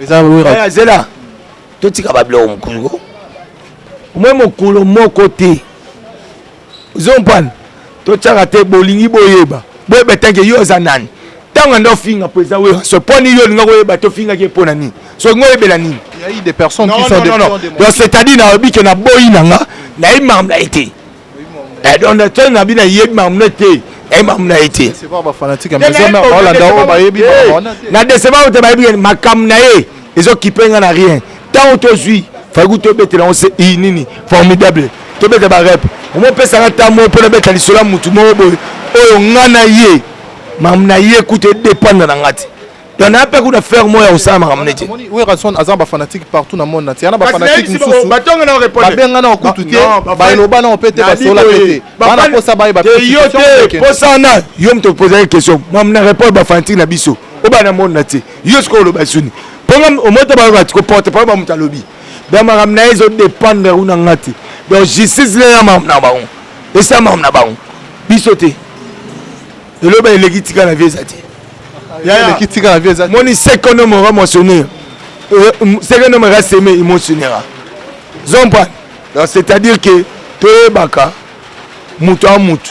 Eza zela totika babiloko mokolo omoi mokolo moko te ozompana totyaka te bolingi boyeba boyeba tanke yo oza nani ntango anda ofinga mpo eza wera mpo nini yo olinga koyeba te ofingaki ye mpo na nini so olingi oyebela nini Il y a eu des personnes qui sont non, non, non. Donc c'est-à-dire nalobi ke naboyi na nga nayebi makambo na ye te. Eh, donc na na bino nayebi makambo na ye te, nayebi makambo na ye te. Na décevoir te bayebi makambo na ye ezokipe nga na rien. Ntango tozwi faku tobetela yango se nini formidable tobeta barep omopesaka ntango moko mpo nabeta lisolo ya motu moko boye oyo nga na ye makambo na ye kutu edépendre na nga te. Donc na pe kuna faire moya osala makambo neti. Werrason aza ba fanatique partout na monde entier. Yana ba fanatique mususu. Batonga na répondre. Babenga na kutu te, ba eloba na pete ba sola pete. Bana posa ba ba. Yo te posa na yo mto poser question. Moi na répondre ba fanatique na biso. Oba na monde entier. Yo siko loba suni. Ponga omota ba ba ko porte parole ba mutu alobi. Donc makambo na ye ezo dépendre una ngati. Donc justice le ya makambo na bango. Esa makambo na bango. Biso te. Eloba eleki tika na vie eza te. Eleki tika na vie eza te. Moni ce qu'on homme aura moissonné, ce qu'un homme aura semé, il moissonnera. Zompa. Donc c'est-à-dire que toyebaka moto a moto.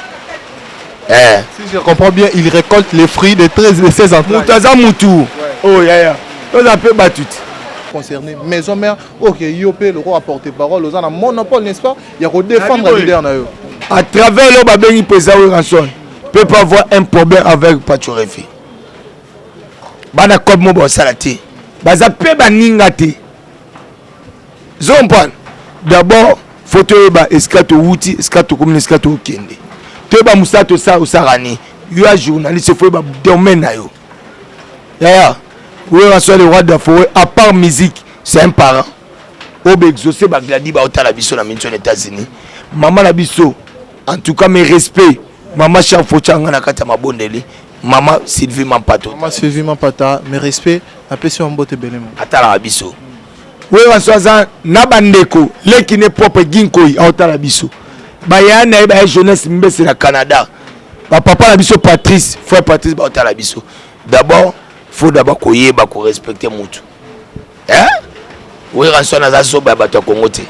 Eh. Si je comprends bien, il récolte les fruits de 13 de 16 ans. Moto aza mutu. Oh yaya. Toza pe batu ti. Concerné maison mère, OK, yo pe le roi porte parole aux na monopole, n'est-ce pas? Ya ko défendre leader na yo. À travers le babengi président Werrason. Peut pas avoir un problème avec Pacho Refi. Bana kob mo bosala te. Baza pe baninga te. Zompana. D'abord, faut toyeba esika towuti, esika tokomi, esika tokende. Toyeba mosala tosala osala nini. Yo ya journaliste, faut oyeba domaine na yo. Yaya, Werrason le roi de la forêt, à part musique, c'est un parent. Oyo ba exaucé ba Glady baotala biso na minso na États-Unis. Maman na biso, en tout cas mes respects. Maman Charles Focha nga na kati ya mabondeli. Maman Sylvie Mampato. Maman Sylvie Mampata, mes respects, napesi yo mbote ebele mo. Atalaka biso. Werrason aza na bandeko leki ne propre Ginkoi aotala biso. Bayaya na ye baya jeunesse mbese na Canada. Ba papa na biso Patrice, frère Patrice baotala biso. D'abord, faut d'abord koyeba ko respecter mutu. Hein? Werrason aza zoba ya bato ya Congo te.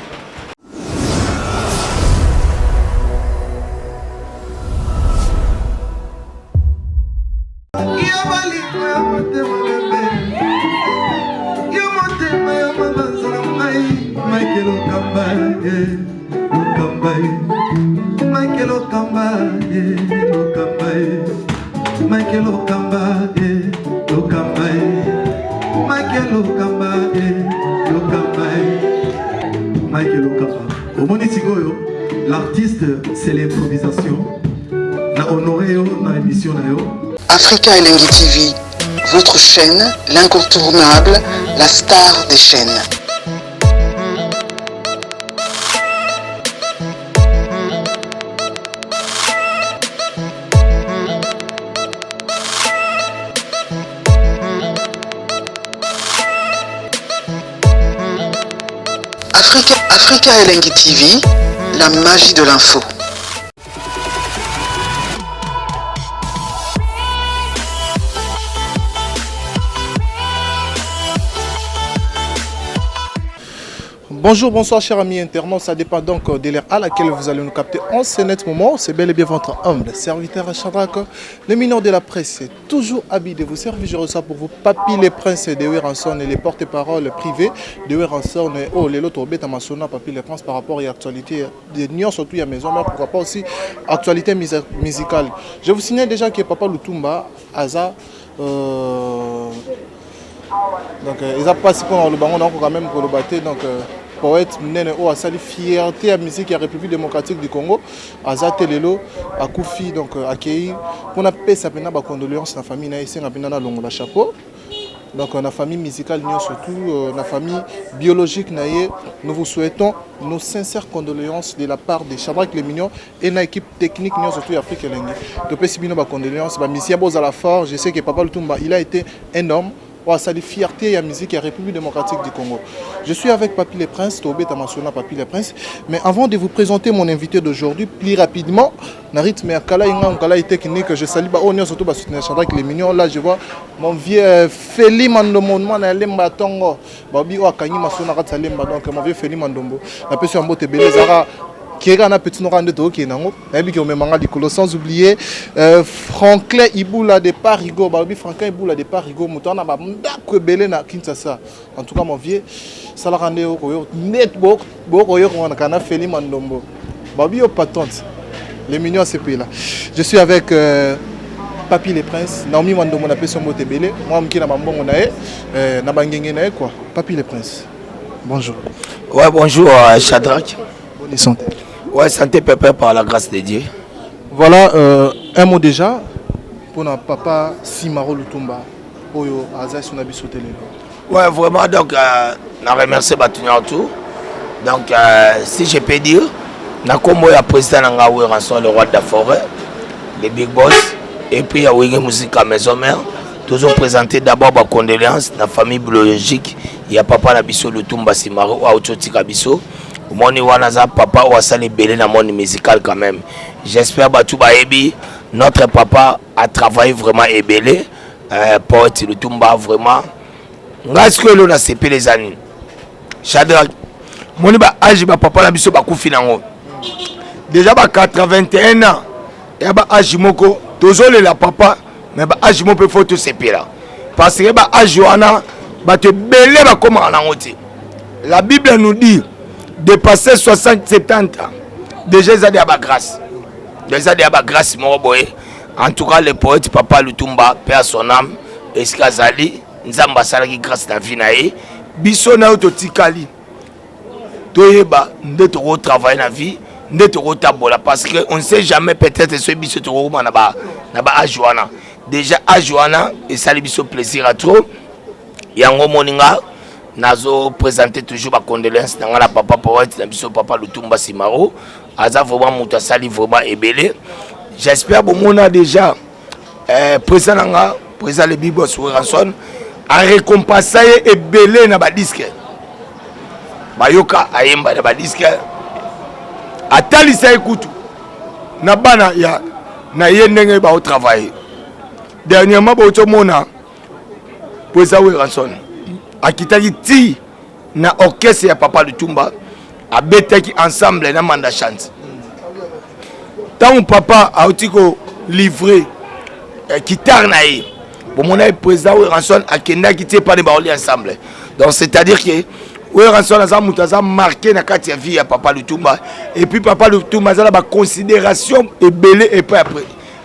Michael Okamba, eh, Okamba, eh. Michael Okamba, eh, Okamba, eh. Michael Okamba. Omoni sikoyo, l'artiste, c'est l'improvisation. Na honoré yo na émission na yo. Africa Elengi TV, votre chaîne, l'incontournable, la star des chaînes. Africa, Africa Elengi TV, la magie de l'info. Bonjour, bonsoir chers amis internautes, ça dépend donc de l'heure à laquelle vous allez nous capter en ce net moment. C'est bel et bien votre humble serviteur Shadrach, le mineur de la presse, toujours habillé de vous servir. Je reçois pour vous Papy les Princes de Werrason et les porte-parole privés de Werrason. Oh, les autres bêtes Masona, Papy les Princes par rapport à l'actualité de Nyon, surtout à Maison Mère, pourquoi pas aussi actualité musicale. Je vous signale déjà que Papa Lutumba, Aza, donc eza mpasi mpona koloba yango nakoka meme koloba te donc poète monene oyo asali fierté ya musique ya République démocratique du Congo aza te lelo akufi donc akei mpona pesa mpena bacondoléance na famille na ye esenga mpena nalongola chapeau donc na famille musicale nyonso surtout na famille biologique na ye nous vous souhaitons nos sincères condoléances de la part de Shadrach le Mignon et na équipe technique nyonso tout ya Afrique Elengi topesi bino ba condoléances ba musiciens bozala fort je sais que Papa Lutumba il a été un homme. Oyo asali fierté ya musique ya République démocratique du Congo. Je suis avec Papy le Prince, tobeta masolo na Papy le Prince. Mais avant de vous présenter mon invité d'aujourd'hui, plus rapidement, na rythme ya kala inga kala technique, je salue ba oyo surtout ba soutenir Shadrach les mignons. Là, je vois mon vieux Feli Mandombo, mwana ya Lemba tongo. Babi oyo akangi masolo na kati ya Lemba. Donc mon vieux Feli Mandombo, napesi yo mbote ebele ezalaka keka na petit noka nde tokokende yango, nayebi ke omemanga likolo. Sans oublier Franklin Ibula de Parigo. Balobi Franklin Ibula de Parigo, moto wana bandako ebele na Kinshasa. En tout cas, mon vieux, salaka nde okoyo nde bokoyokanaka na Feli Mandombo, babi yo patente les mignons asepela. Je suis avec Papy le Prince, Naomi Mandombo, napesi yo mbote ebele, mwa moke na bambongo na ye na bangenge na ye quoi. Papy le Prince, bonjour. Ouais, bonjour Shadrach. Bonne santé. Ouais, santé pépère, par la grâce de Dieu. Voilà, un mot déjà pour notre papa Simaro Lutumba, oyo aza sur na biso te lelo. Ouais, vraiment, donc, na remercier bato tout. Donc, si je peux dire, na kombo ya président na nga Werrason, le roi de la forêt, le big boss, et puis ya Wenge Musica Maison Mère, toujours présenter d'abord ba condoléances na famille biologique ya papa na biso Lutumba Simaro oyo auti otika biso. Omoni wana aza papa oyo asali ebele na monde musical quand même. J'espère bato bayebi notre papa a travaillé vraiment ebele, poète Lutumba. Vraiment, ngai sikoyo elo nasepeli eza nini, Shadrach? Moni ba âge bapapa na biso bakufi nango déjà ba 81 ans, ya ba âge moko tozolela papa, mais ba âge moko mpe faut tosepela, parce que ba âge wana bato ebele bakomaka nango te. La Bible nous dit dépasser 60, 70 ans déjà eza deya bagrâce, eza deya bagrâce moko boye. En tout cas, le poète papa Lutumba, paix à son âme, esika azali, Nzambe asalaki grâce na vie na ye. Biso na yo totikali, toyeba nde tokotravaille na vie, nde tokotambola, parce que on ne sait jamais, peut-être soki biso tokokoma na ba âge wana. Déjà âge wana esali biso plaisir à trop. Yango moninga nazo présenter toujours bacondoléance na ngai na papa poète na biso, papa Lutumba Simaro. Aza vraiment moto asali vraiment ebele. J'espère bomona déjà président na nga, président le big boss Werrason, arécompensa ye ebele na badisque. Bayoka ayemba na badisque, atalisa ye kutu na bana ya na ye ndenge baotravaille. Dernièrement bauti omona président Werrason akitaki ti na orchestre ya papa Lutumba, abetaki ensemble na Manda Chante. Ntango papa auti kolivre guitare na ye, bomona ye président Werrason akendaki ti epane baoli ensemble. Donc c'est à dire que Werrason aza moto aza marqué na kati ya vie ya papa Lutumba, et puis papa Lutumba aza na baconsidération ebele epai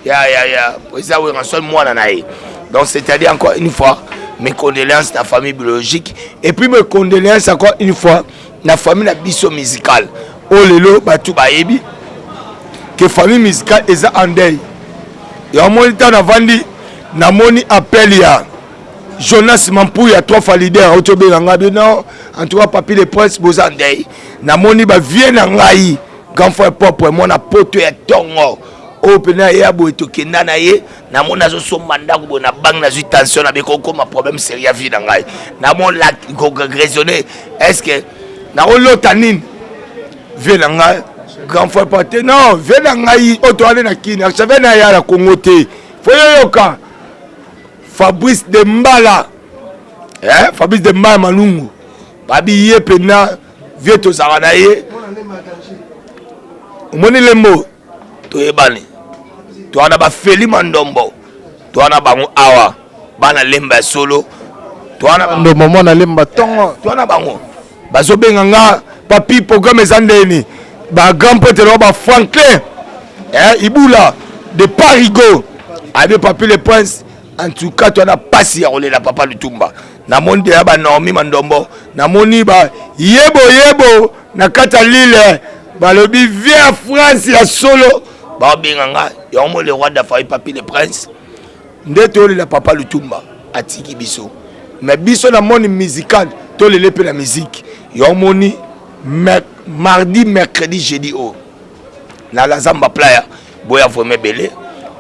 ya président Werrason, mwana na ye. Donc c'est à dire, encore une fois, mes condoléances na famille biologique, et puis mes condoléances encore une fois na famille na biso musicale oyo lelo bato bayebi ke famille musicale eza en deuil. Yamoni ntango navandi, namoni appel ya Jonas Mampuya, trois fois leader, auti obenga ngai bi non, en tout cas Papi le Prince, boza en deuil. Namoni bavie na ngai, grand frère propre, mwana poto ya ntongo oyo mpena ye boye, tokenda na ye. Namoni azosomba ndako boye na banque, nazwi tension, nabe kokoma problème sérieux ya vie na ngai. Namoni raisonner, est ce que nakolota nini? Vie na ngai, grand frère pa te, non, vie na ngai oyo towane na kini, archevêque na ya na Congo te, fo yoyoka Fabrice de Mbala, eh? Fabrice de Mbala Malungu, babi ye mpena vie tozalaka na ye. Omoni lembo toyebani, toa na bafeli Mandombo, toa na bango awa, bana Lemba ya solo. Toa na Ndombo, mwana Lemba ntongo. Toa na bango, bazobenga nga papi, programme eza ndeni. Bagrand prêtre na baFranklin, eh, Ibula de Parigo abe Papi le Prince, en tout cas toa na pasi ya kolela papa Lutumba. Namoni deya banormi Mandombo, namoni ba yebo yebo na kati ya Lille, balobi vie ya France ya solo, baobenga nga yango mo le roi d'Afai Papi le Prince. Nde toyolela papa Lutumba atiki biso, mais biso na monde musical tolele mpe na musique. Yo moni mardi, mercredi, jeudi oyo na la Zamba Playa, boya vraiment ebele,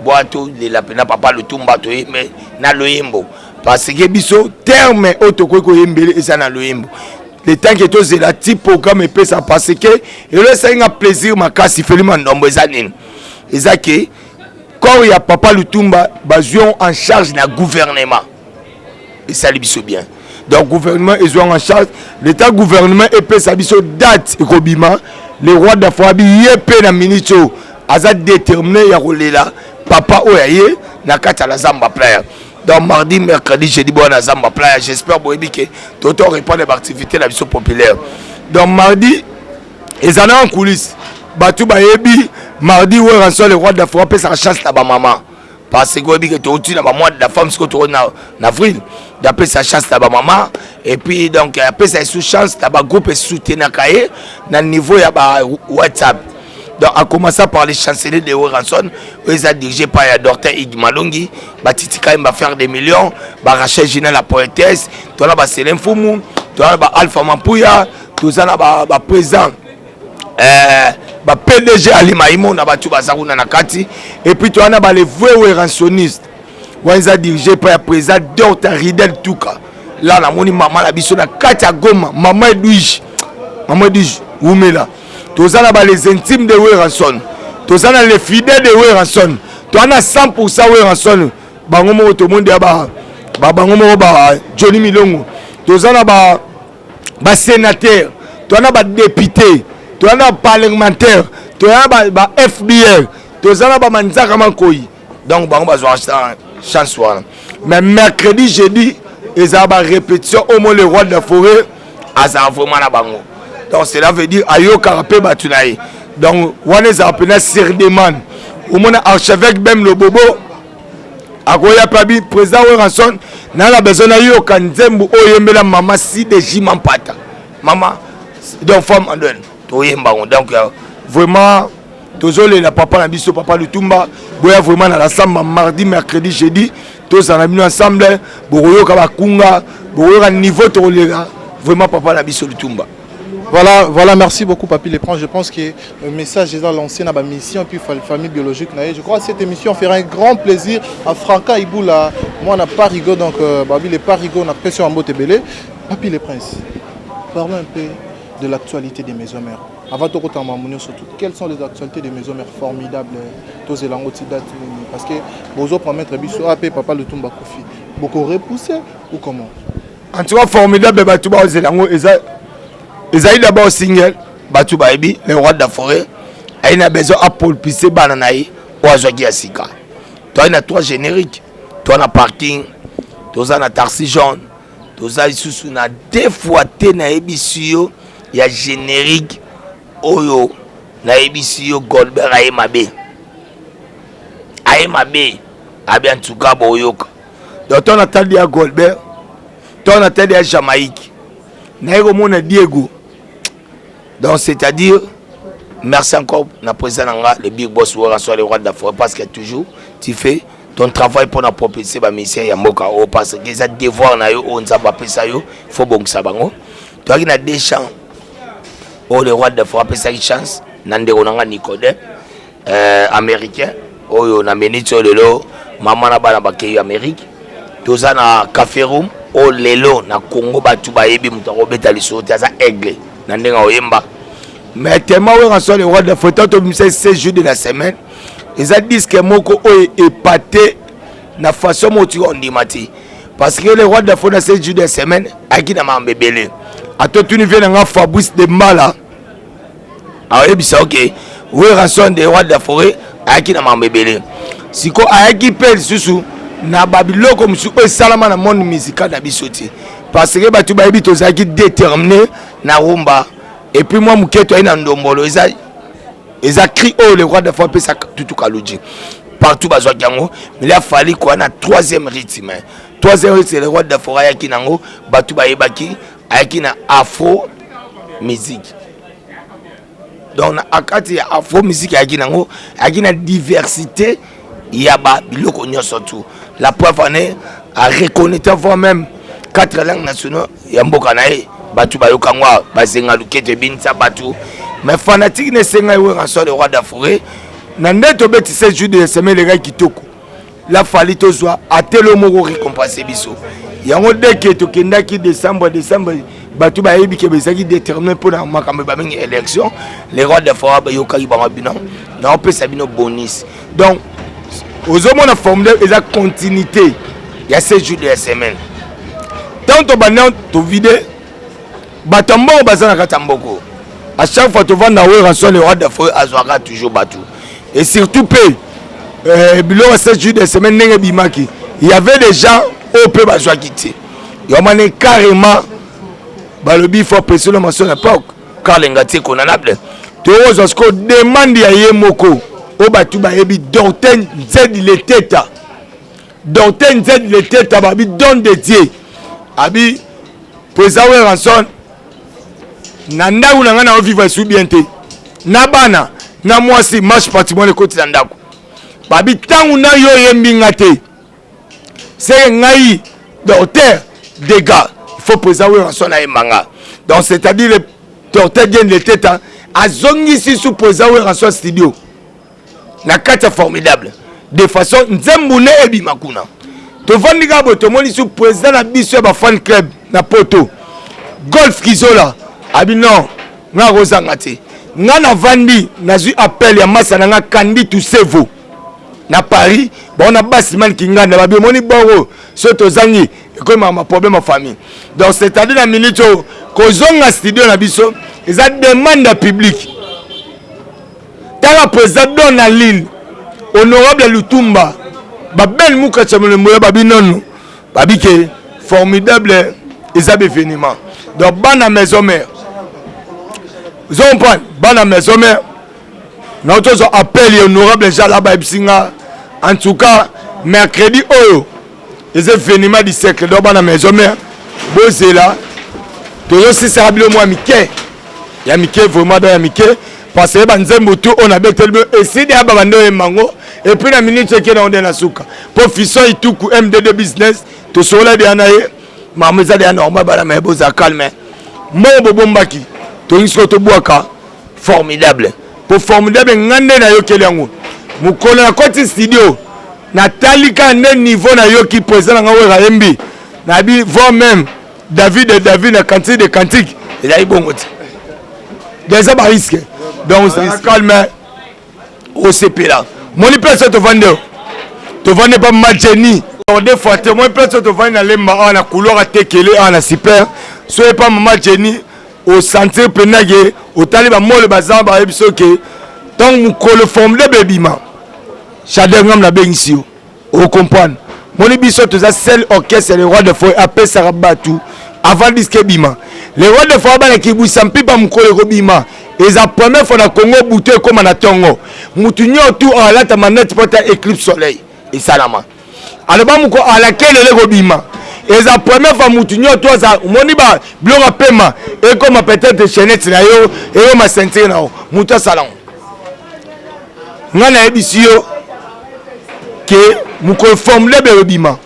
boya tolela mpena papa Lutumba, toyembe na loyembo. Parce que biso terme oyo tokoki koyembele eza na loyembo. Le temps que tozela ti programme epesa, parce que elo esali nga plaisir makasi. Feli Mandombo, eza nini? Eza ke corps ya papa Lutumba bazwi en charge na gouvernement, esali biso bien. Donc gouvernement ezwi en charge, l'état, gouvernement epesa biso date ekobima. Le roi d'Afrique ye mpe na minute oyo aza déterminé ya kolela papa oyo aye na kati ya la Zamba Playa. Donc mardi, mercredi, jeudi, boya na Zamba Playa. J'espère boyebi ke toto répondre baactivité na biso populaire. Donc mardi eza na en coulisse, bato bayebi mardi Werrason le roi d'Afrique apesaka chance na bamama, parce que oyebi ke touti na bamois de la femme. Sikoyo tokoti na avril, apesa chance na bamama et puis donc apesa esu chance na bagroupe esoutenaka ye na niveau ya ba WhatsApp. Donc a commencé par les chanceliers de Werrason oyo eza dirigé par ya Docteur Ig Malongi, batitika ye bafaire des millions, barachel Gina la poétesse, toza na basele Mfumu, toza na baalpha Mampuya, toza na baprésident, ba PDG Alima na bato baza kuna na kati. Et puis toza na bale vrai werrasonistes wana eza dirigé par ya président Dr Ridel Tuka. La namoni mama na biso na kati ya Goma, mama Edwige, mama Edwige wumela. Toza na ba les intimes de Werrason, toza na les fidèles de Werrason, toza na 100 Werrason. Bango moko tomondi ya bango moko ba Johnny Milongo. Toza na basénateur, toza na badéputé, toza na baparlementaire, toza na ba FBR, toza na bamanzaka makoi. Donc bango bazwaka chance wana. Mais mercredi, jeudi ezala barépétition. Au moins le roi de la forêt azala vraiment na bango. Donc cela veut dire ayokaka mpe bato na ye. Donc wana ezala mpena sur demande. Omona archevêque Bem Lobobo akoya mpe abi: "Président Werrason, naa na besoin nayoka nzembo oyo oyembela mama Side Jima Mpata, mama donc femme Andone." Toyemba yango. Donc vraiment tozolela papa na biso, papa Lutumba. Boya vraiment na lasamba mardi, mercredi, jeudi, tozala na bino ensemble. Bokoyoka bakunga, bokoyoka niveau tokolela vraiment papa na biso Lutumba. Voilà, merci beaucoup Papy Lepran. Je pense que le message est lancé dans ma mission et puis famille biologique. Je crois que cette émission fera un grand plaisir à Franca Iboula. Moi, on a Parigo, donc Babi les Parigo, on a pression en Botebele. Papy le Prince, parlons un peu de l'actualité des maisons mères. Avant tout, surtout, quelles sont les actualités des maisons mères formidables? Tous les date, parce que bozo promettre biso AP papa Lutumba Kofi. Beaucoup repoussé ou comment? En tout cas, formidable, bato bazela yango. Ezali d'abord single. Bato bayebi le roi de la forêt aye na besoin apolpise bana na ye oyo azwaki ya sika. Toyai na trois générique: toza na parking, toza na taxi jaune, toza lisusu na deux fois te. Nayebisi yo ya générique oyo, nayebisi yo Goldberg aye mabe, aye mabe abi. En tout cas boyoka. Donc to natali ya Goldberg, to natali ya Jamaïque, naye komona Diego. Donc c'est-à-dire merci encore na président na nga, le big boss Werrason le roi de la forêt, parce que toujours tu fais ton travail mpona propulser bamusicien ya mboka oyo, parce que eza devoir na yo oyo Nzambe apesa yo, faut bongisa bango. Toyaki na deux champs oyo le roi de la forêt apesaki chance na ndeko na nga Nicodin, américain oyo na minute oyo lelo mama na bana bakei Amérique. Toza na café room oyo lelo na Congo bato bayebi moto akobeta lisolo te, aza aigle na ndenge akoyemba. Mais tellement Werrason le roi de la forêt, tobimisa 16 jours de la semaine, eza disque moko oyo epate na façon moko tika ondima te, parce que le roi de la forêt na 16 jours de la semaine ayaki na makambo ebele. Atotuni vie na nga Fabrice de Mbala, aoyebisa oke Werrason de roi de la forêt ayaki na makambo ebele. Siko ayaki mpe lisusu na babiloko mosusu oyo esalama na monde musical na biso te, parce que bato bayebi tozalaki déterminé na rumba et puis mwa moke toyai na ndombolo. Eza cri oyo le roi de forêt apesa Tutu Kaluji, partout bazwaki yango. Mais il a fallu koya na troisième rythme. Troisième rythme, le roi de forêt ayaki nango, bato bayebaki ayaki na afro musique. Donc na kati ya afro musique ayaki nango, ayaki na diversité ya babiloko nyonso tu. La preuve en est, areconnaître voire même quatre langues nationaux ya mboka na ye. Bato bayoka ngo, bazenga luketo, ebinisa bato. Mais fanatique na esengai Werrason le roi de la forêt na nde tobeti 7 jours de semaine elekaki kitoko. La fali tozwa atelo moko récompense biso yango deke tokendaki décembre décembre bato bayebi ke bezalaki détermine mpo na makambo babengi élection. Le roi de forêt bayokaki bango bino naopesa bino bonus. Donc ozomona formulaire eza continuité ya 7 jours de la semaine. Tant tobanda tovide bato ya mbongo baza na kati ya mboko, à chaque fois tovanda Werrason, le roi de forêt azwaka toujours bato. Et surtout mpe biloko ya 7 jours de semaine ndenge ebimaki, il y avait des gens oyo mpe bazwaki te. Yomane carrément balobi faut apprécier l'homme à son époque, car lengati ekonanable. Tokozwa sikoyo demande ya ye moko oyo bato bayebi, docteur Nzedi Leteta. Docteur Nzedi Leteta babi don de Dieu, abi président Werrason na ndako na ngai na ovivre esu bien te na bana na mwasi, marche patrimoine ekoti na ndako. Babi ntango na yo oyembi nga te, seke ngai docteur dégâts, il faut président Werrason ayemba nga. Donc c'est-à-dire le docteur Dien Leteta azongisi su président Werrason studio na kati ya formidable de façon nzembo ne ebima kuna. Tovandi kaka boye, tomoni su président na biso ya bafan club na Poto, Golf Kizola, abi non, nga kozanga te. Nga navandi, nazwi appel ya masa na nga Kandi Tusevo na Paris, bango na Basimani Kinganda. Babi omoni bongo so tozangi ekoyemaka maproblème ya famille. Donc c'est-à-dire na minute oyo kozonga studio na biso eza demande ya public. Tala président Don na Lille, honorable Lutumba, babel Mukacha Molemboya, babi nono babi ke formidable eza baévénement. Donc bana maison mère, ozo comprendre, bana maison mère na tozwa appel ya honorable Jala, bayebisi nga en tout cas mercredi oyo eza événement du siècle. Donc bana maison mère bozela, tozosisaka bilo mwa mike ya mike, vraiment donc ya mike, parce que banzembo tu oyo nabeteli bino esidi ya babande oyemba yango. Et puis na minute eke na onde na suka mpo Fison Ituku MDD business tosokola deya na ye, makambo eza deya normal. Bana maye bozala calme, mbongo bobombaki tolingi sikoyo tobwaka formidable. Mpo formidable nga nde nayokeli yango mokolo nakoti studio, natali kaka nde niveau nayoki président na nga Wera ayembi, nayebi voire même David de David na Cantique de Cantique ezali bongo te, eza barisque. Donc ozala calme, osepela. Moni place oyo tovandi, oyo tovandi pa Majeni deux fois te. Moni place oyo tovandi na Lemba awa na couloir atekele awa na super so epa mama Jeni, osentir mpena ke otali bamole baza bayebi so ke ntango mokolo formidable ebima Chader ngam nabengisi yo, ocomprendre. Moni biso toza seul orchestre, le roi de forêt apesaka bato avant disque ebima. Le roi de forêt bana kibwisa mpipa mokolo ekobima eza première fois na Congo butu ekóma na ntongo, mutu nyonso tu alata manete mpo ta éclipse soleil esalama. Aloba moko alakelele ekobima eza première fois, mutu nyonso tu aza omoni ba biloko apema ekóma peut-être chaînette na yo, ekóma ceinture na yo, mutu asala ngo. Ngai nayebisi yo ke mokolo formidable ekobima,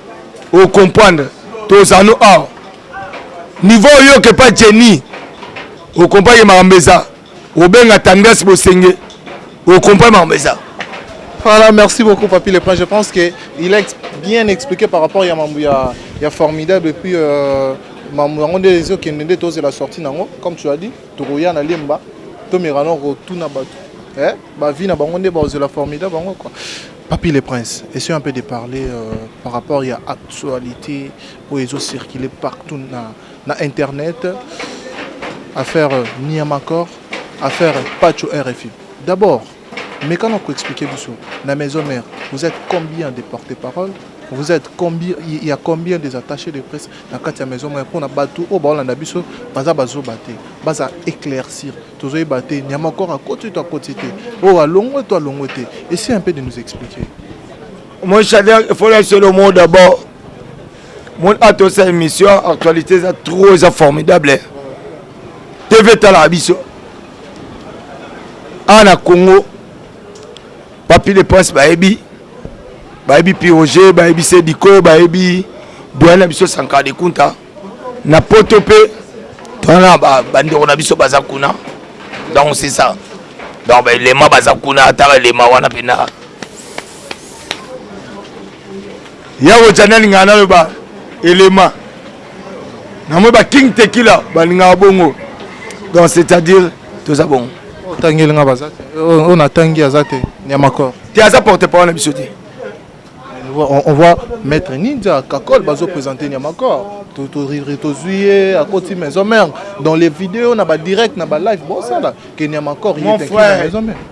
ocomprendre tozala no awa niveau oyoke pa Jenny, ocomprendre makambo eza obenga tendresse bosenge, ocomprendre makambo eza. Voilà, merci beaucoup Papy Le Prince. Je pense qu'il a bien expliqué par rapport à mambo ya formidable et puis mambo yango nde ezokende nde tozela sortie nango. Comme tu as dit, tokoya na Lemba, tomeka no kotuna bato eh bavi na bango nde bazela formidable bango quoi. Papy Le Prince, essayons un peu de parler par rapport à l'actualité où ils ont circulé partout na internet, affaire Niamakor, affaire Pacho RFI. D'abord, mais quand on peut expliquer biso, la maison mère, vous êtes combien de porte-parole? Vous êtes combien? Il y a combien des attachés de presse dans la maison mère pour na batu o baolanda biso baza bazoba te, baza éclaircir. Tozoyeba te Niamakor akoti to akoti te. Oh alongwe to alongwe te. Essayez un peu de nous expliquer. Mon cher, il faut laisser le mot d'abord. Mon ato sa émission actualité eza trop, eza formidable. TV talaka biso awa na Congo, Papi le Prince bayebi, bayebi Piroger, bayebi Sediko, bayebi doyen na biso Sankara de Kunta na Poto mpe toza na bandeko na biso baza kuna. Donc c'est ça, donc baelema baza kuna, ataka elema wana mpena. Ya kotya nalingaka naloba elema namoni ba King Tekila balingaka bongo. Donc c'est-à-dire toza bongo. Otangeli nga baza te, oyo natangi aza te, Nyamakor. Te, aza porte parole na biso te. On voit Maître Ninja Kakol bazo présenter Nyamakor, tozwi ye akoti Maison Mère dans les vidéos na badirect na balive bosala ke Nyamakor. Mon frère,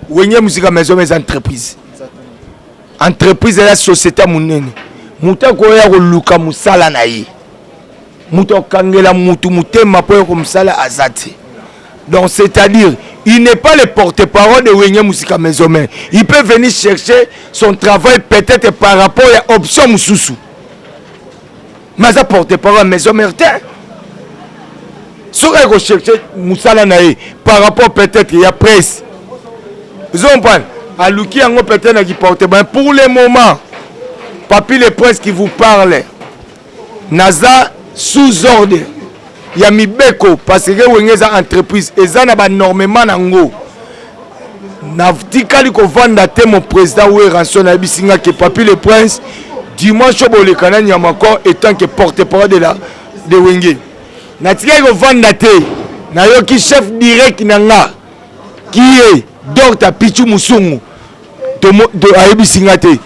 Wenge Musica Maison Mère eza entreprise. Entreprise eza société ya monene. Moto akoya koluka mosala na ye, moto akangela mutu motema mpo ya komosala aza te. Donc c'est-à-dire il n'est pas le porte-parole de Wenge Musica Maison Mère. Il peut venir chercher son travail peut-être par rapport ya option mosusu, mais aza porte-parole ya Maison Mère te. Soki aye kocherche mosala na ye par rapport peut-être ya presse, ozo comprendre, aluki yango peut-être na kiporte. Pour le moment, Papi le Prince qui vous parle, naza sous ordre ya mibeko, parce que Wenge eza entreprise, eza na banormement nango. Natikali kovanda te. Mon président Werrason nayebisi nga ke Papi le Prince, dimanche oyo boleka na Nyamakor etant que porte-parole de Wenge. Natikali kovanda te, nayoki chef direct na nga qui est Dr Pichu Musungu ayebisi nga te.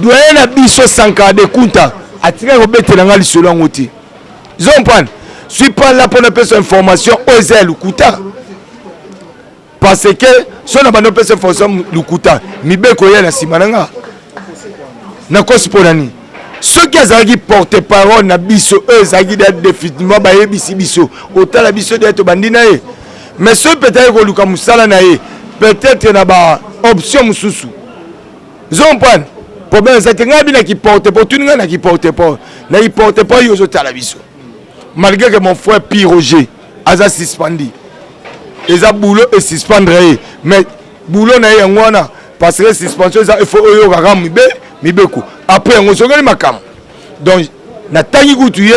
Doyen na biso Sankara de Kunta atikali kobetela nga lisolo yango te. Zompane, suis pas là mpona pesa information oyo eza ya lokuta, parce que so na bando opesa information lokuta, mibeko eya na nsima na nga. Nakosi mpo na nini? Soki azalaki porte parole na biso, oyo ezalaki da définitivement bayebisi biso, otala biso de tobandi na ye. Mais soki peut-être koluka mosala na ye peut-être na baoption mosusu, ozocomprendre, problème eza te. Ngai binaki porte po tuni ngai naki porte parole, naki porte parole yo ozotala biso. Malgré que mon frère Pi Roger aza suspendu, eza boulot esuspendre ye, mais boulot na ye yango wana, parce que suspension eza, il faut oyokaka mibeko, après yango ozongeli makambo. Donc natangi kutu ye.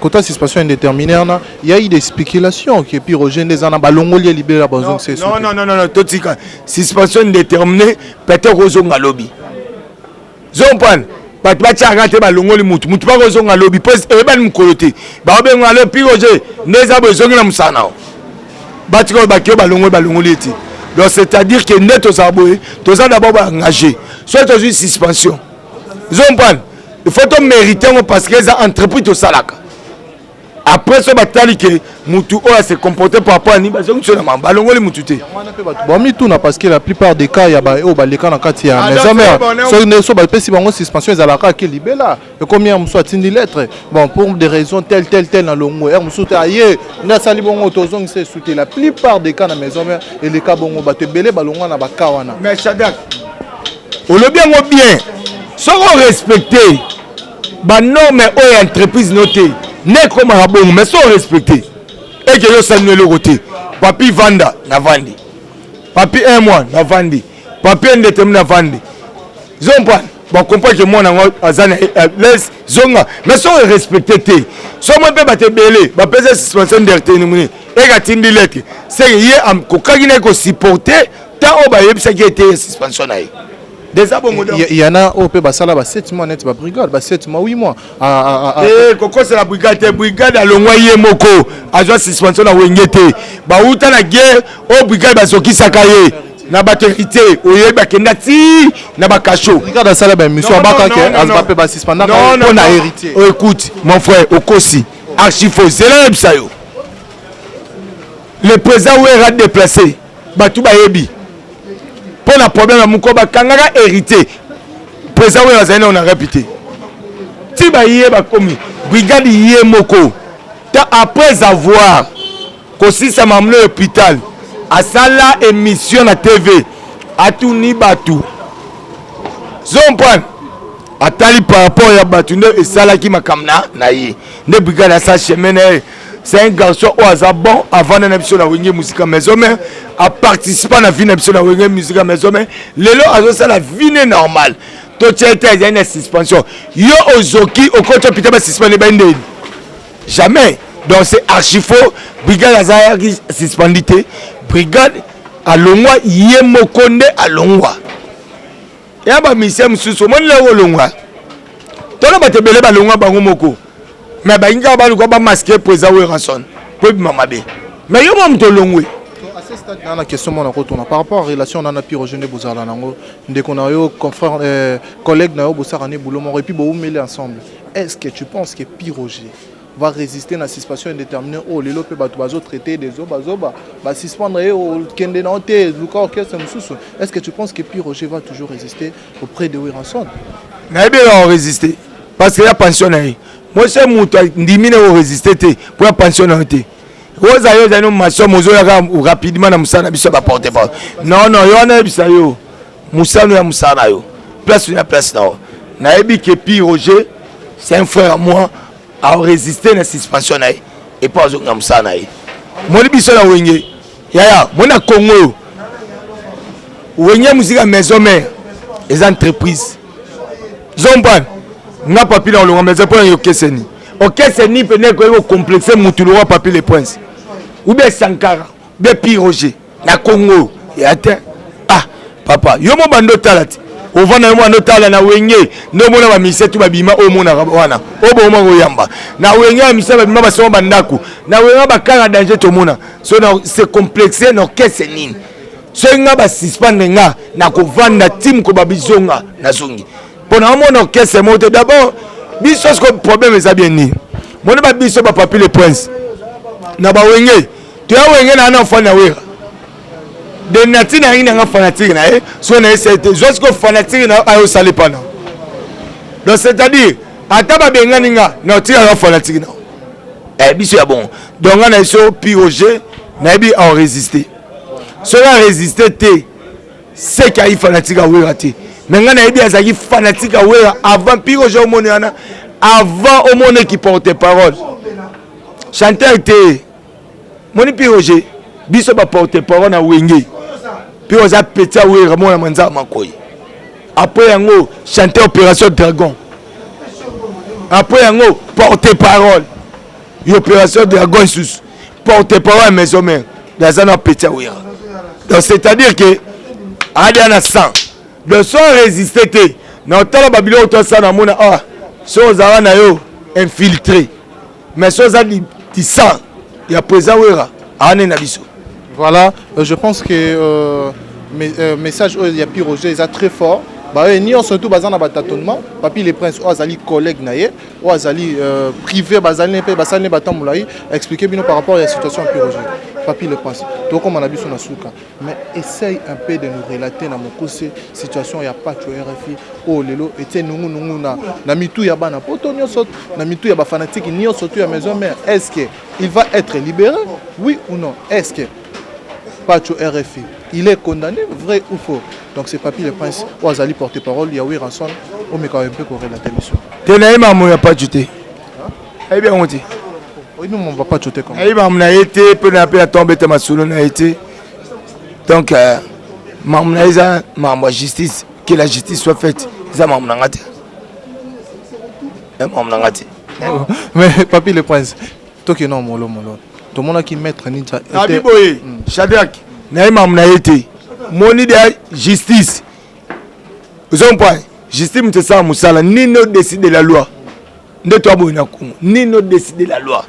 Quota suspension indéterminée wana, il y a eu des spéculations qui puis Roger nde eza na balongoli ye libela, bazongisa. Non, non, non, non, totika suspension indéterminée. Peut-être kozonga lobi, zompane bato batiaka te, balongoli mutu, mutu bakozonga lobi mpo eyebani mokolo te. Baobenga alo Pi Roger nde eza boye, ezongi na mosala nao. Batika oyo bakio balongoli, balongoli ye te. Donc c'est-à-dire que nde tozala boye, toza d'abord baengagé. Soki tozwi suspension, zompane, il faut tomérite yango, parce que eza entreprise tosalaka. Après so batali ke mutu oyo ase comporte par rapport ani, bazongi biso na mama, balongoli mutu te. Wana mpe bato bamituna, parce que la plupart des cas ya oyo baleka na kati ya Maison Mère, soki nde so bapesi bango suspension, ezalaka ke libela. Ekomi ya mosusu atindi lettre, bon, pour des raisons telles, telles, telles, na longo ere mosusu te, aye nde asali bongo, tozongisa esu te. La plupart des cas na Maison Mère eleka bongo, bato ebele balongwa na baka wana. Mais Shadak, olobi yango bien. Soki orespecte banorme oyo entreprise no te, nde ekomaka bongo. Mais so orespecte eke yo osali no eloko te. Papi vanda, navandi. Papi un mois, navandi. Papi indéterminé, navandi. Zompane bacomprendre ke mwana yango aza na laisse zonga. Mais so orespecte te, so moi mpe bato ebele bapesa suspension indéterminé, eke atindi lettre, seke ye akokaki na ye kosupporte temps oyo bayebisaki ete suspension na ye déjà bongo. Yana oyo mpe basala ba 7 mois neti babrigade, ba 7 mois, 8 mois. Kokosela brigade te. Brigade alongwa ye moko, azwa suspension na Wenge te. Bauta na guerre oyo brigade bazokisaka ye na bato héritier, oyebi, bakenda ti na bakasho. Brigade asala baémission, abakake mpe basuspendaka mpo na héritier. Écoute mon frère, okosi, archi faux. Zela yebisa yo, le président Wera déplacé bato bayebi mpo na problème ya moko bakangaka héritier. Président oyo azali nao na réputé ti baye bakomi brigade ye moko ta. Après avoir kosisa mamlo hôpital, asala émission na TV, atuni bato, zompane atali par rapport ya bato nde esalaki makambo na ye. Nde brigade asala chemin na ye. C'est un garçon oyo aza bon, avanda na biso na Wenge Musica Maison Mère, aparticipa na vie na biso na Wenge Musica Maison Mère. Lelo azosala vie ne normal. Totia ete azali na suspension, yo ozoki okoti hôpital, basuspendre bai ndeni? Jamais. Donc c'est archi faux. Brigade azalaki suspendu te. Brigade alongwa ye moko nde alongwa. Ya bamusicien mosusu omoni lelo olongwa. Tona bato ebele balongwa bango moko, mais balingi kaka baluka bamaske président Werrason po ebima mabe, mais yo mwa moto olongwe. À ce stade, na question mona kotuna par rapport à relation na Pi Roger, nde bozala nango, ndeko na yo, confrère, collègue na yo, bosaka ne boulot moko et puis boumeli ensemble, est-ce que tu penses que Pi Roger va résister na suspension indéterminée oyo lelo mpe bato bazotraite des zobazoba, basuspendre ye, okende na yo te, luka orchestre mosusu? Est-ce que tu penses que Pi Roger va toujours résister auprès de Werrason? Nayebi eka korésister parce que ya pension na ye. Mwese moto andimi na korésister te mpo ya pension na yo te. Oza yo ozali no masomo, ozoyaka rapidement na mosala na biso ya baporte parole. Non, non, yo wana yebisa yo mosala ya mosala na yo, place ya place na yo. Nayebi ke Pi Roger, c'est un frère à moi, arésister na suspension na ye epo azonga mosala na ye. Moni biso na Wenge, yaya, moni na Congo oyo, Wenge Musica Maison Mère eza entreprise zompane. Nga Papi na olonga maison mpo na okeseni, okeseni mpene ekoki kocomplexe mutu lokwa Papi le Prince ou bien Sankara ou bien Pi Roger na Congo ya te. Ah papa, yo mo bando otala te, ovanda yo mwana otala na Wenge nde omona bamisie tu babima oyo omonaka wana, oyo bomona koyamba na Wenge, bamisie babima, basoma bandako na Wenge, bakanga danger. Tomona so na se complexe na orchestre nini. Soki nga basuspendre nga, nakovanda tim koba bizonga, nazongi mpo na omona orchestre moko te. D'abord biso siko problème eza bien nini? Moni babiso bapapi le Prince na bawenge, toya Wenge na ana mfani na Wera de nati na yangi nanga fanatique na ye. Soki na ye te, zwa sikoyo fanatique na ayo osala epa na. Donc c'est-à-dire ata babengani nga, na otikaka fanatique na eh, biso ya bongo. Donc nga na ye so Pi Roger, nayebi arésister. Soki arésister te, seke ayi fanatique awera te. Mais ngai nayebi azalaki fanatique awera avant Pi Roger. Omoni wana, avant omoneki porte parole chanteur te. Moni Pi Roger, biso baporte parole na Wenge, mpe oza petit awera mona manzaka makoi. Après yango chanteur Opération Dragon, après yango porte parole ya Opération Dragon, lisusu porte parole ya Maison Mère, aza na petit awera. Donc c'est à dire que adia na 100. Donc so résister te na otala babiloko tosala, namona ah, so ozala na yo infiltré, mais so oza du sang ya président Wera, aane na biso. Voilà, je pense que message oyo ya Pi Roger eza très fort. Baoyo nyonso tu baza na batâtonnement, Papi le Prince oyo azali collègue na ye, oyo azali privé, bazali mpe basali ne batambola ye, expliquer bino par rapport ya situation ya Pi Roger. Papi le Prince, tokóma na biso na suka, mais essaye un peu de nous relater na mokuse situation ya Pacho RFI oyo lelo etie nungunungu na mitu ya bana poto nyonso, na mitu ya bafanatike nyonso tu ya Maison Mère. Est ce que il va être libéré, oui ou non? Est ce que Pacho RFI, il est condamné, vrai ou faux? Donc c'est Papi le Prince oyo azali porte-parole ya Werrason, omeka mpe korelater biso. Te, nayebi makambo ya Pacho te, ayebi yango te. Oyebi mo Pacho te comme Nayebi makambo na ye te, mpe na mpe na ntongo beta masolo na ye te. Donc makambo na ye eza makambo ya justice, que la justice soit faite. Eza makambo na nga te, makambo na nga te. Mais Papi le Prince, tokende molo molo, tomonaki maître Ninja. Nabi boye, Shadrack, naye makambo na ye te. Moni de justice, ozompoint justice, moto esala mosala nini odécide la loi nde toya boye na Kongo. Nini odécide la loi,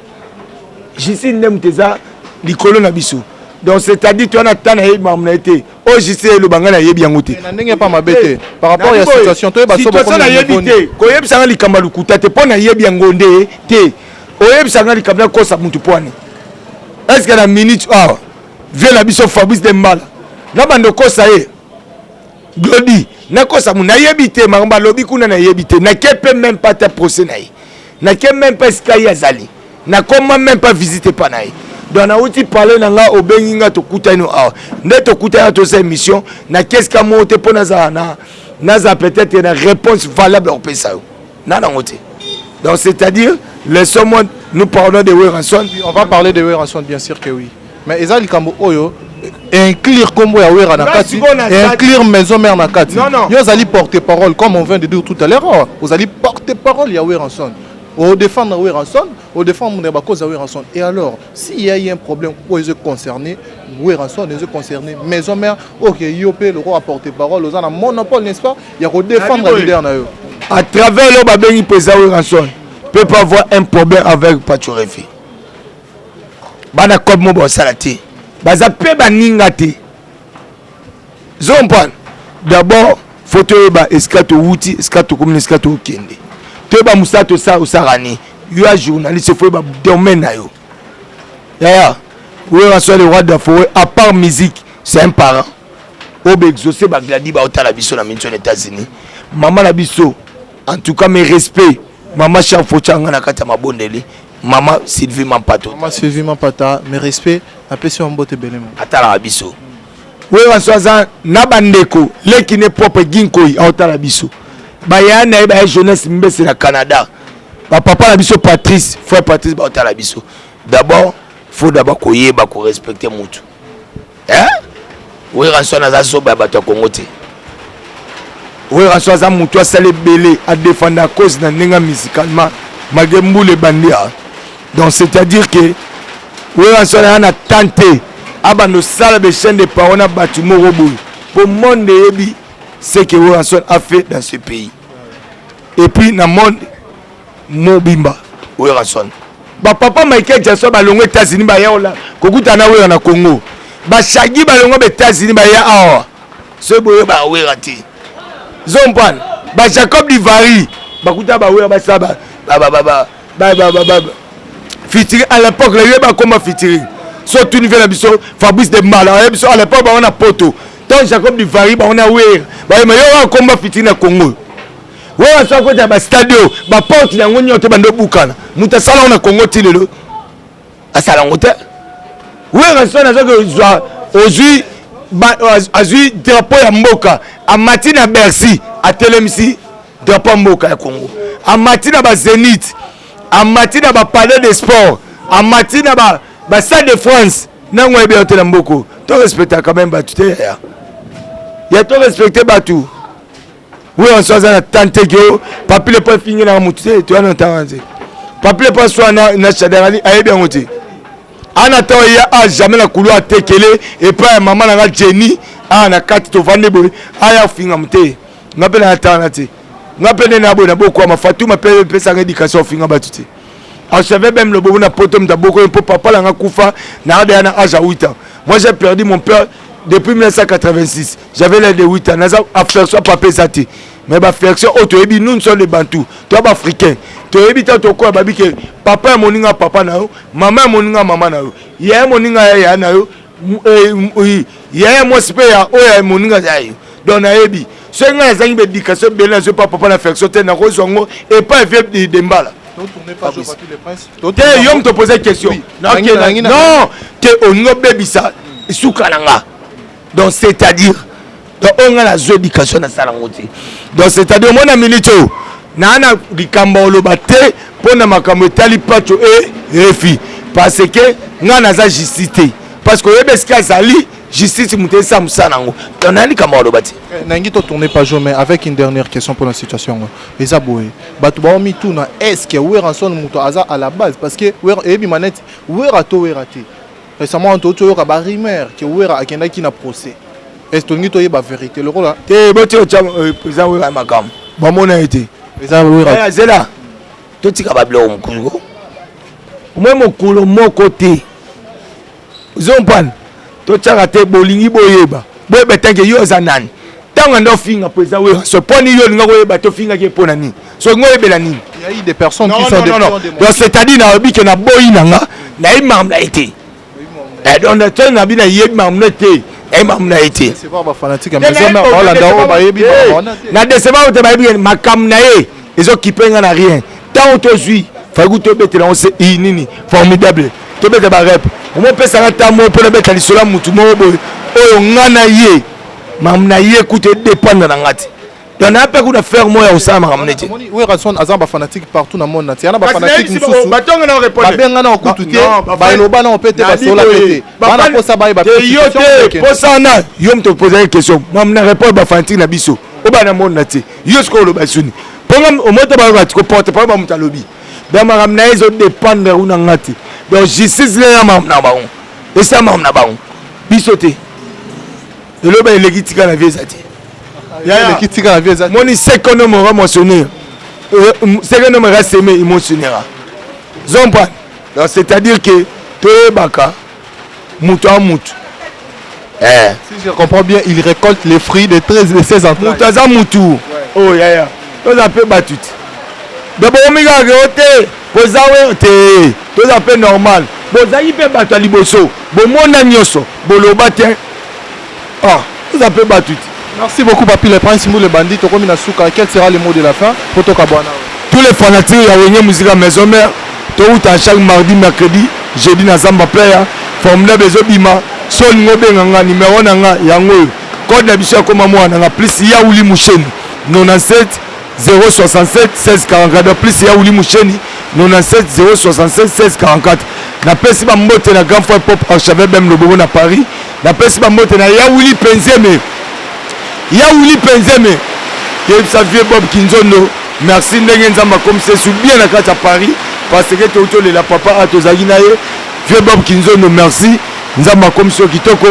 justice nde moto eza likolo na biso. Donc c'est-à-dire toya na ta nayebi makambo na ye te. Oyo justice eloba, ngai nayebi yango te. Na ndenge pa mabe te, par rapport ya situation toyeba. Situation nayebi te. Koyebisanga likambo ya lokuta te, mpo nayebi yango nde te. Oyebisanga likambo nakosa mutu mpo ane. Est ce que na minute awa, vie na biso Fabrice de Mbala na bando kosa ye Glodi, nakosa mu nayebi te makambo alobi kuna, nayebi te. Nake mpe même pas ta procès na ye, nake même pas esika ye azali, nakoma même pas visite epa na ye. Donc nauti parle na nga, obengi nga, tokutani awa nde tokutani, tosala émission. Nake esika moko te mpo nazala na nazala peut-être na réponse valable akopesa yo na nango te. Donc c'est-à-dire, laissons-moi, nous parlons de Werrason. On va parler de Werrason, bien sûr que oui, mais eza likambo oyo inclure kombo ya Wera na kati, inclure Maison Mère na kati. Yo ozali porte parole, comme on vient de dire tout à l'heure, ozali porte parole ya Werrason. Odéfendre Werrason, odéfendre bacause ya Werrason. Et alors, s'il y a eu un problème oyo ezo concerné Werrason, ezo concerné Maison Mère, ok, yo mpe le roi porte parole, oza na monopole, n'est-ce pas, ya kodéfendre leader na yo? À travers lo babengi président Werrason peut pas avoir un problème avec Pacho Refi. Bana kob mo bosala te, baza mpe baninga te. Zompane, d'abord faut toyeba esika towuti, esika tokomi na esika tokende. Toyeba mosala tosala, osala nini. Yo ya journaliste, faut oyeba domaine na yo. Yaya, Werrason, le roi de la forêt, à part musique, c'est un parent oyo baexauce bagladi baotala biso na minso na États-Unis. Mama na biso, en tout cas mes respects, mama Charles Fotyanga na kati ya mabondeli, mama Sylvie Mampato. Mama Sylvie Mampata, mes respects, apesi yo mbote ebele mo. Atalaka biso. Werrason aza na bandeko leki ne propre Ginkoi, aotala biso, baya na ye, baya jeunesse mbese na Canada, bapapa na biso Patrice, frère Patrice, baotala biso. D'abord, faut d'abord koyeba korespecte mutu, eh? Werrason aza zoba ya bato ya Kongo te. Werrason aza motu asala ebele, adefendre cause na ndenge musicalement malgré mbula ebandi. Donc c'est à dire que Werrason aza na temps te abanda osala bachaîne de parole na bato moko boye, mpo monde eyebi ce que Werrason a fait dans ce pays et puis na monde mobimba. Werrason, bapapa Michael Jackson balongo États-Unis, baya ola kokutana na Wera na Congo. Bashagi balongo ba États-Unis, baya awa. Soki boyeba Wera te, zompana bajacob Divari bakuta bawera, basala featuring. À l'époque la ye bakoma featuring, so tuni ve na biso Fabrice de Mbala, aye biso à l'époque bango na poto. Ntango Jacob Divari bango na Wera bayema, yo akoma featuring na Congo. Wera so akota bastade oyo, baporte yango nyonso bando obukana. Moto asala ngo na Congo ti lelo asala yango te. Wera so naza kozwa, ozwi, azwi drapeau ya mboka, amati na Bercy, atelemisi drapeau ya mboka ya Congo, amati na bazénith, amati na bapalais de sport, amati na bastade de France. Nango ayebi yango te. Na mboka torespecta quand même bato te ya ya torespecte bato. Werrason aza na tante ke o papi le po efingelaka motu te. Toya na ntanga te. Papi le po aswa na Shadarali, ayebi yango te. Ana ntango ya a jamais na couloir atekele epai ya mama na nga Jenny awa na kati, tovandi boye, aya ofinga te. Nga mpe na tanga te, nga mpe nde na boye na bokwama Fatuma mpe epesanga éducation, ofinga bato te. Acheve même loboko na poto, moto aboko mpo papa na nga kufa na adeya na âge ya 8 ans. Moi, j'ai perdu mon père depuis 1986, j'avais l'âge de 8 ans. Naza affection papa eza te, mais baaffection oyo toyebi, nous, nous sommes les Bantu, toya baafricain, toyebi ta tokoya babi ke papa ya moninga papa na yo, mama ya moninga mama na yo, yaya moninga ya yaya na yo, yaya mwasi mpe ya oyo ya moninga ya yo. Donc nayebi soki ngai nazangi baéducation ebele, nazwi pa papa na affection te, nakozwa yango epai vie de mbala te. Yo moto opose question, non te, olingi obebisa suka na nga. Donc c'est à dire, donc oyo ngai nazwa éducation, nasala yango te. Donc c'est à dire, omona minute oyo naa na likambo oloba te mpo na makambo etali Pacho e Refi, parce que ngai naza justice te, parce que oyebi esika azali justice, moto esa mosala yango. Donc naa likambo oloba te. Nangi totourner page, mais avec une dernière question pour la situation. Eza boye, bato baomituna: est ce que Werrason moto aza à la base? Parce que eyebi manete Wera to Wera te. Récemment touti oyoka barumeur ke Wera akendaki na procès. Est tolingi toyeba vérité lokola Te, boti otya président Wera makambo bamona ye te. Eza Wera. Zela, totika babiloko mokolo omoi mokolo moko te, ozompana totiaka te. Bolingi boyeba, boyeba tanke yo oza nani. Ntango anda ofinga président Wera so, mponi yo olinga koyeba te, ofingaki mpo na nini? So olingi oyebela nini? Il y a eu des personnes non, qui sont non, des non, non. Donc c'est-à-dire nayebi ke naboyi na nga, nayebi makambo na ye te. Donc to nabi nayebi makambo na te, nayebi makambo na ye te. Na décevoir te, bayebi makambo na ye ezokipe nga na rien. Ntango tozwi faku, tobetela yango se nini formidable, tobeta barep, omopesanga ntango moko mpo nabeta lisolo ya mutu moko boye oyo nga na ye, makambo na ye kutu edépendre na nga te. Donc naa mpe kuna faire moko ya kosala makambo neti Werrason aza bafanatique partout na monde na ti yana bafanatique mosusu babenga na okutu te, baloba na mpe te, basola mpe te, bana posa bayeba. Yo te, posa wana yo moto opozaki question, mamu na répondre. Bafanatique na biso oyo bana monde na te, yo sikoyo oloba suni mponga omoto bayoka koporte parole, bamoto alobi. Donc makambo na ye ezo dépendre kuna nga te. Donc justice nde ya makambo na bango, esala makambo na bango, biso te. Eloba eleki tika na vie eza te. Eleki tika na vie eza. Moni ce qu'un homme aura moissonné, ce qu'un homme aura semé, il moissonnera. Zompa. Donc c'est-à-dire que toyebaka moto a moto. Eh. Si je comprends bien, il récolte les fruits de 13 de 16 entrailles. Moto aza mutu. Oh yaya. Toza pe batu te. Donc bokomi kaka ke o te, koza we te. Toza pe normal. Bozali pe bato ya liboso. Bomona nyonso, boloba te. Ah, toza pe batu te. Merci beaucoup Papy le Prince Mbule Bandi, tokomi na suka. Quel sera le mot de la fin? Po tokabwana. Tous les fanatiques ya Wenge Musica Maison Mère, touta chaque mardi, mercredi, jeudi na Zamba Playa, formidable ezobima. So olingi obenga nga, numero na nga yango oyo. Code na biso ya koma mwana nga plus Yaouli Musheni 97 067 1644. Donc plus Yaouli Musheni 97 067 1644. Napesi ba mbote na grand frère Pop Archevêque Bem Lobobo na Paris. Napesi ba mbote na Yaouli Penzeme. Yaouli Penzeme. Yebisa vieux Bob Kinzondo merci ndenge Nzambe akomisi yesu bien na kati ya Paris parce que touti olela papa a tozalaki na ye. Vieux Bob Kinzondo merci Nzambe akomisi yo kitoko.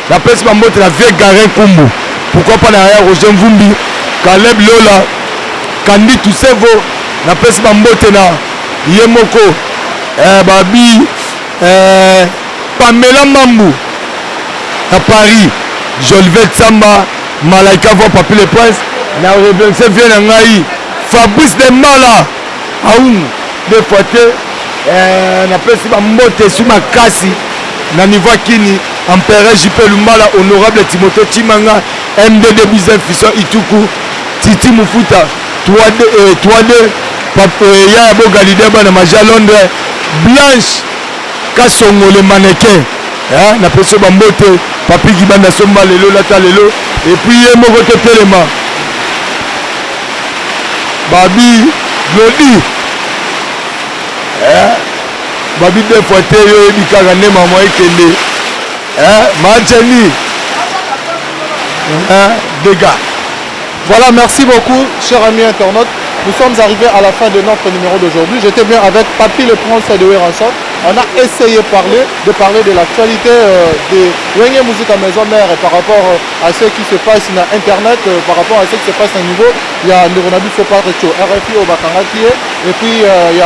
Napesi ba mbote na vieux Garin Kumbu, pourquoi pas na yaya Roger Mvumbi, Caleb Lola, Kandi Tusevo. Napesi ba mbote na ye moko babi Pamela Mambu na Paris, Jolivet Samba, Malaika Voix, Papi le Prince. Na remercier vieux na ngai Fabrice de Mbala Aoun deux fois te. Napesi ba mbote su makasi na niveau Kini, Empereur JP Lumbala, Honorable Timothée Chimanga, MDD Business Fission Ituku, Titi Mufuta 3D, 3D Yaya Bogalide bana Maja Londres, Blanche Kasongo le mannequin, napesi ba mbote Papi Kibanda Somba lelo lata lelo, et puis ye moko totelema Babi Glody, Babi deux fois te, yo yebi kaka nde mama ekende, Majeni, dégâts. Voilà, merci beaucoup, chers amis internautes. Nous sommes arrivés à la fin de notre numéro d'aujourd'hui. J'étais bien avec Papy le Prince de Werrason. On a essayé de parler de l'actualité de Wenge Musica Maison Mère et par rapport à ce qui se passe sur Internet, par rapport à ce qui se passe à niveau. Il y a Ndeko Biso Parecho, RFI oyo bakangaki ye. Et puis il y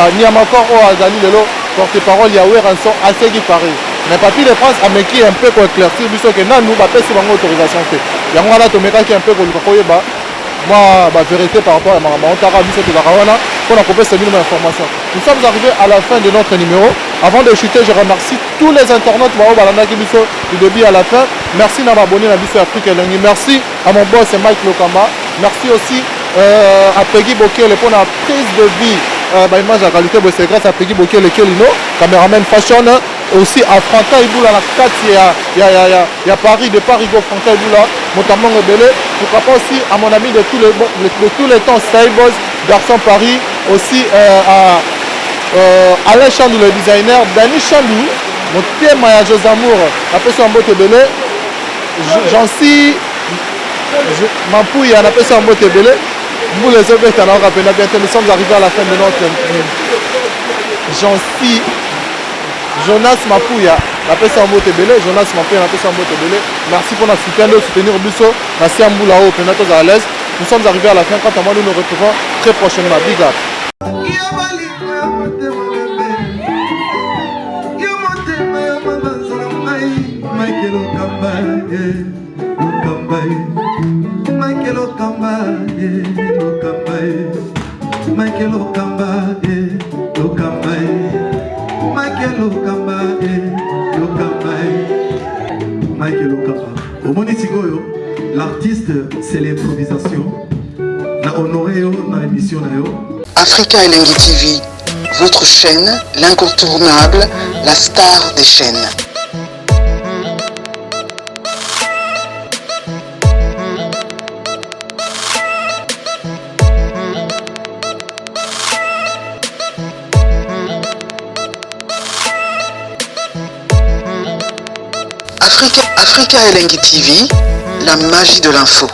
a Niamakor oyo azali lelo, porte-parole ya Werrason Asegi Paris. Mais Papy le Prince ameki un peu ko éclaircir biso que nanu bapesi bango autorisation te. Yango wana tomekaki un peu koluka koyeba moi ba vérité par rapport à makambo otaka biso tozalaka wana mpona kopesa bino ba information. Nous sommes arrivés à la fin de notre numéro. Avant de chuter, je remercie tous les internautes bao balandaki biso du début à la fin. Merci na abonné na biso Afrique Elengi. Merci à mon boss Mike Lokamba. Merci aussi à Peggy Bokele pour la prise de vie. Ba image à qualité, c'est grâce à Peggy Bokele Kelino, caméraman fashion. Aussi à Franca Iboula, la 4 il y a Paris, de Paris Go Franca Iboula, notamment Rebelle. Pourquoi pas aussi à mon ami de tous les temps, Style Boys, Garçon Paris, aussi à Alain Chandou, le designer, Dani Chandou, mon thème à José Amour, après son mbote belé, Jancy Mampouya, après son mbote belé, vous les autres, bientôt nous sommes arrivés à la fin de notre Jancy Jonas Mapuya, napesi yango mbote ebele. Jonas Mapuya, napesi yango mbote ebele. Merci pour la soutien de soutenir biso na se ya mbula oyo mpenza tozala à l'aise. Nous sommes arrivés à la fin. Quant à moi, nous nous retrouvons très prochainement. Big up. Yo bolingo ya motema bebe, yo motema ya mabanza na ngai, Mike Lokamba ye, Lokamba ye, Mike Lokamba ye, Lokamba ye, Mike Lokamba ye, Lokamba ye, Mike Lokamba ye, Lokamba ye, Mike Lokamba. Omoni sikoyo, l'artiste, c'est l'improvisation. Na honoré yo na émission na yo. Africa Elengi TV, votre chaîne, l'incontournable, la star des chaînes. Africa Elengi TV, la magie de l'info.